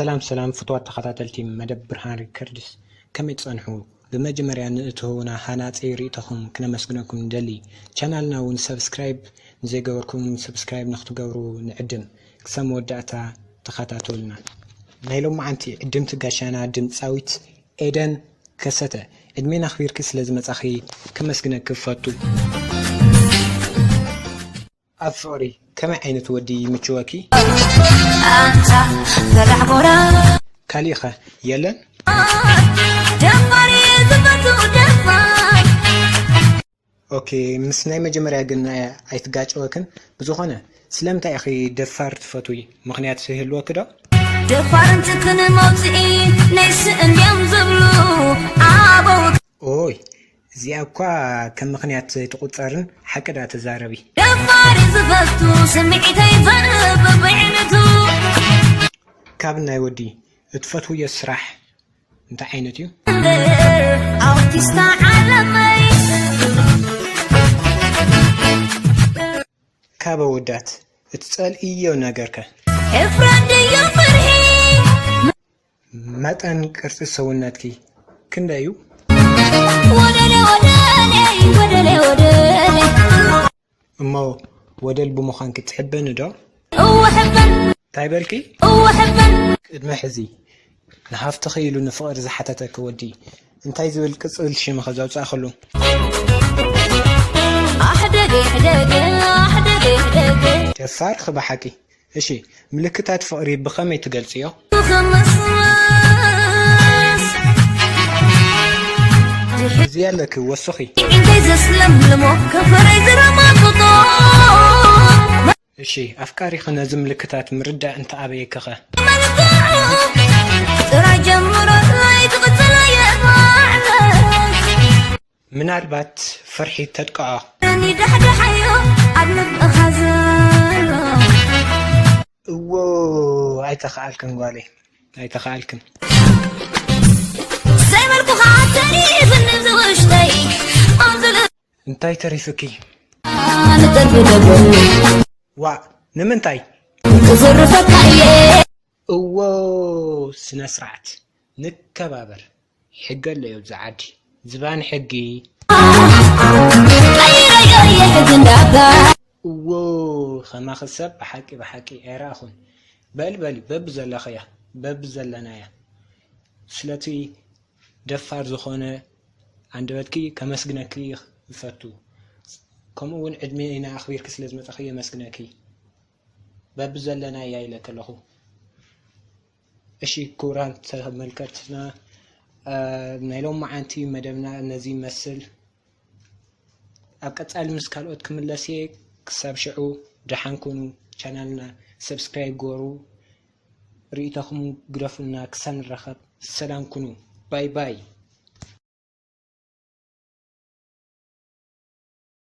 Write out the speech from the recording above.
ሰላም ሰላም ፍቱዋት ተኸታተልቲ መደብ ብርሃን ሪከርድስ፣ ከመይ ትጸንሑ? ብመጀመርያ ንእትህቡና ሃናጺ ርእይቶኹም ክነመስግነኩም ንደሊ። ቻናልና እውን ሰብስክራይብ ንዘይገበርኩም እውን ሰብስክራይብ ንክትገብሩ ንዕድም። ክሳብ መወዳእታ ተኸታተሉና። ናይ ሎማዓንቲ ዕድምቲ ጋሻና ድምጻዊት ኤደን ከሰተ፣ ዕድሜን ኣኽቢርኪ ስለ ዝመጻኺ ከመስግነኪ እፈቱ። ኣብ ፍቕሪ ከመይ ዓይነት ወዲ ይምችወኪ? ኣንታ ፈላሕ ጎራ። ካሊእኸ የለን? ደፋር እየ ዝፈቱ ደፋር። ኦኬ፣ ምስ ናይ መጀመርያ ግን ኣይትጋጨወክን። ብዝኾነ ስለምንታይ ኢኺ ደፋር ትፈትዊ? ምኽንያት ይህልወኪ ዶ? ደፋርን ትክን መውፅኢ ናይ ስእን ድዮም ዝብሉ ኣበው። ኦይ፣ እዚኣ እኳ ከም ምኽንያት ዘይትቑጸርን፣ ሓቂ ደኣ ተዛረቢ። ደፋር ዝፈቱ ስምዒተይ ዘንብብ ብዕንቱ። ካብ ናይ ወዲ እትፈትውዮ ስራሕ እንታይ ዓይነት እዩ? ኣርቲስታ ዓለመይ። ካብ ኣወዳት እትጸልእዮ ነገርከ? ሕፍረት ድዩ ፍርሒ? መጠን ቅርጺ ሰውነትኪ ክንደይ እዩ? ወደለ ወደለ፣ ወደለ ወደለ። እሞ ወደል ብምዃንኪ ትሕበኒ ዶ? እወ ሕበን። እንታይ በልኪ? እወ ሕበን። ቅድሚ ሕዚ ንሃፍትኺ ኢሉ ንፍቕሪ ዝሓተተኪ ወዲ እንታይ ዝብል ቅጽል ሽም ከ ዘውጻእክሉ? ኣሕደገ፣ ኣሕደገ፣ ኣሕደገ፣ ኣሕደገ። ደፋር ኺ ብሓቂ። እሺ፣ ምልክታት ፍቕሪ ብኸመይ ትገልጽዮ? ክምስምስ። እዚ ኣለኪ፣ ወስኺ። ዒንተይ ዘስለምልሞ፣ ከንፈረይ ዝረማጥጦ። እሺ፣ ኣፍቃሪኺ ነዚ ምልክታት ምርዳእ እንተኣበየኪ ኸ? ጥራይ ጀምረለይ ትቕጽለየ ማዕበል። ምናልባት ፍርሒ ተጥቅዖ። ዳሕዳሓዮ ኣብ ልብኻ ዘሎ። እዎ፣ ኣይተኸኣልክን ጓለይ፣ ኣይተኸኣልክን። ዘይበልኩኻ ተሪፍኒ ዝውሽጠይ፣ ኣብዚ ልብ- እንታይ ተሪፍኪ? ንጥርፊ ደብል። ዋእ፣ ንምንታይ? ክዝርፈካ እየ። እዎ፣ ስነ ስርዓት፣ ንከባበር። ሕጊ ኣሎ ኣብዚ ዓዲ። ዝባን ሕጊ። ቀይረዮ እየ ሕጊ እንዳባ። እዎ፣ ኸማኺ ሰብ ብሓቂ፣ ብሓቂ ኣይረኣኹን። በሊ፣ በሊ፣ በብዘለኽያ፣ በብዘለናያ። ስለቲ ደፋር ዝኾነ ኣንደበትኪ ከመስግነኪ ይፈቱ። ከምኡ እውን ዕድሜና ኣኽቢርኪ ስለ ዝመጻኺ የመስግነኪ። በብዘለናያ ኢለ ከለኹ። እሺ፣ ክቡራት ተመልከትትና፣ እ፣ ናይ ሎማዓንቲ መደብና ነዚ ይመስል። ኣብ ቀጻሊ ምስ ካልኦት ክምለስ እየ። ክሳብ ሽዑ ደሓን ኩኑ። ቻናልና ሰብስክራይብ ግበሩ። ርእይቶኹም ግደፉልና። ክሳብ ንራኸብ ሰላም ኩኑ። ባይ ባይ።